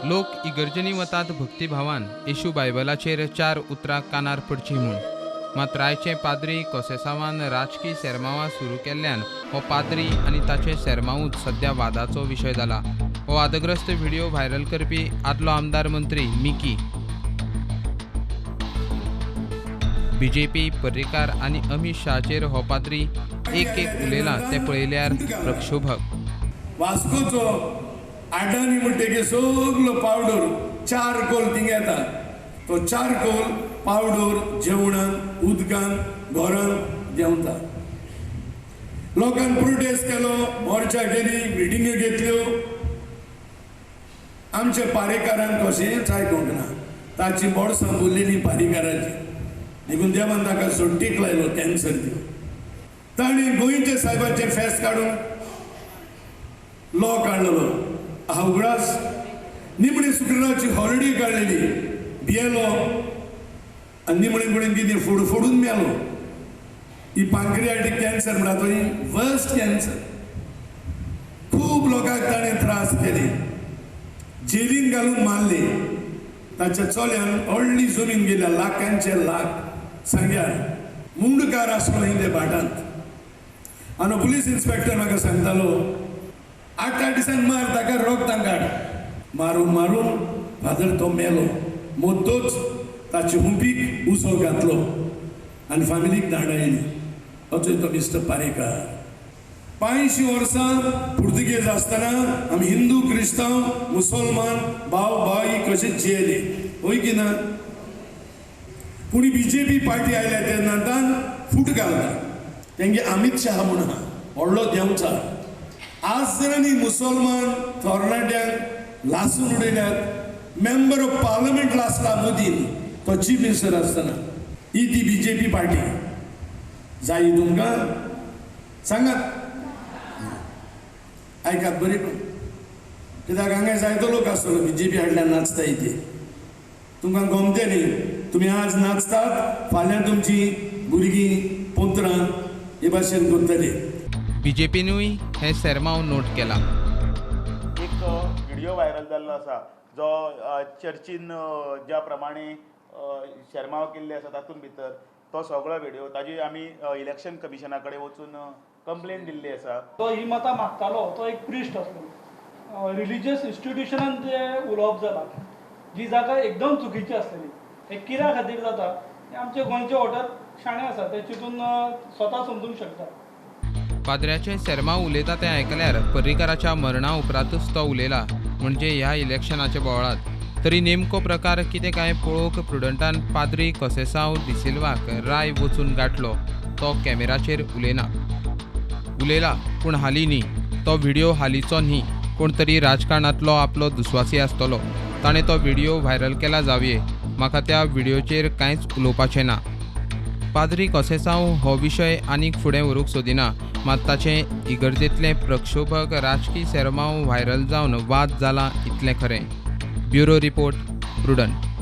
लोक इगर्जनी वतात भक्तिभावान येशू बायबलाचेर चार उतरां कानार पडची म्हूण. मात रायचे पाद्री कोसेसावान राजकी सेरमांवां सुरू केल्ल्यान हो पाद्री आनी ताचे सेरमांवूच सध्या वादाचो विशय जाला. हो वादग्रस्त व्हिडिओ व्हायरल करपी आदलो आमदार मंत्री मिकी, बीजेपी, पर्रीकार आनी अमित शहाचेर हो पाद्री एक एक उलयला तें पळयल्यार प्रक्षोभक. वास्कोचो आडानी म्हणटकीर सगलो पावडर चारकोल थिंग येता, तो चारकोल पावडर जेवणान उदकान घरान देंवता. लोकांक प्रोटेस्ट केलो, मोर्चा केली, मिटिंग्यो घेतल्यो. आमच्या पारेकारान कशेंच आयकूंक ना, ताची बोडसां उरलेली पारेकाराची, देखून देवान ताका सोड्टीक लायलो कॅन्सर दिवन. ताणें गोंयच्या सायबाचें फेस्त काडून लॉ काडलेलो. हा उगडास निमणे शुक्राची हॉलिडे काडलेली, भियेलो आनी निमणे कडेन कितें फोडून मेलो. ही पांक्रियाटीक कॅन्सर म्हणटा तो वर्स्ट कॅन्सर. खूब लोकांक ताणें त्रास केले, जेलीन घालून मारले. ताच्या चल्यान व्हडली जमीन गेल्या, लाखांचे लाख सांग्यार. मुंडकार आसलो हिंदे भाटांत. आनी पुलीस इन्स्पेक्टर म्हाका सांगतालो, 8-8 दिसांक मार ताका, रोगतां काड. मारून मारून फादर तो मेलो. मोत्तोच ताचे हुंपीक उसो घातलो आनी फामिलीक दांडायली. असो तो मिस्टर पारेकार. 85 वर्सां पुर्तुगेज आसतना आमी हिंदू, क्रिस्तांव, मुसलमान भाव भाई कशे जियेले, हय की ना? पूण बीजेपी पार्टी आयल्या तेन्ना फूट घालता. तेंगे अमित शहा म्हूण आहा, व्हडलो देंवचार. आज जर मुसलमान तरणाट्यांक लासून उडयल्यात. मेंबर ऑफ पार्लमेंट लासला मोदीन, तो चीफ मिनिस्टर आसतना. ही ती बीजेपी पार्टी जायी तुमकां? सांगात, आयकात बरी. कित्याक हांगा जायतो लोक आसतलो बीजेपी हाडल्यार नाचता इथे. तुमकां गमते न्ही, तुमी आज नाचतात, फाल्यां तुमची भुरगीं पोत्रां हे भाशेन करतली. बीजेपीनूय हे सेरमांव नोट केला. एक व्हिडिओ व्हायरल जाल्लो आसा, जो चर्चीन ज्या प्रमाणे शेरमांव केल्ले आसा तातूंत भितर तो सगळो व्हिडिओ, ताजी आमी इलेक्शन कमिशना कडेन वचून कंप्लेन दिल्ली आसा. तो ही मतां मागतालो तो एक प्रिस्ट आसलो. रिलिजियस इन्स्टिट्युशनान जें उलोवप जालां, जी जागा एकदम चुकीची आसलेली, हें कित्या खातीर जाता हें आमचे गोंयचे वोटर शाणे आसा, ते चिंतून स्वता समजूंक शकता. पाद्र्याचें सेरमांव उलयता तें आयकल्यार पर्रीकाराच्या मरणा उपरांतूच तो उलयला म्हणजे ह्या इलेक्शनाच्या बोवाळांत. तरी नेमको प्रकार कितें काय पळोवंक प्रुडंटान पाद्री कोसेसांव डिसिल्वाक राय वचून गांठलो. तो कॅमेराचेर उलयना, उलयला पूण हालीं न्ही. तो व्हिडिओ हालींचो न्ही, कोण तरी राजकारणांतलो आपलो दुस्वासी आसतलो, ताणें तो व्हिडिओ व्हायरल केला जावये. म्हाका त्या व्हिडिओचेर कांयच उलोवपाचें ना. पाद्री कोसेसांव हो विशय आनीक फुडें व्हरूंक सोदिना, मात ताचें इगर्जेंतलें प्रक्षोभक राजकी सेरमांव व्हायरल जावन वाद जाला इतलें खरें. Bureau report, Prudent.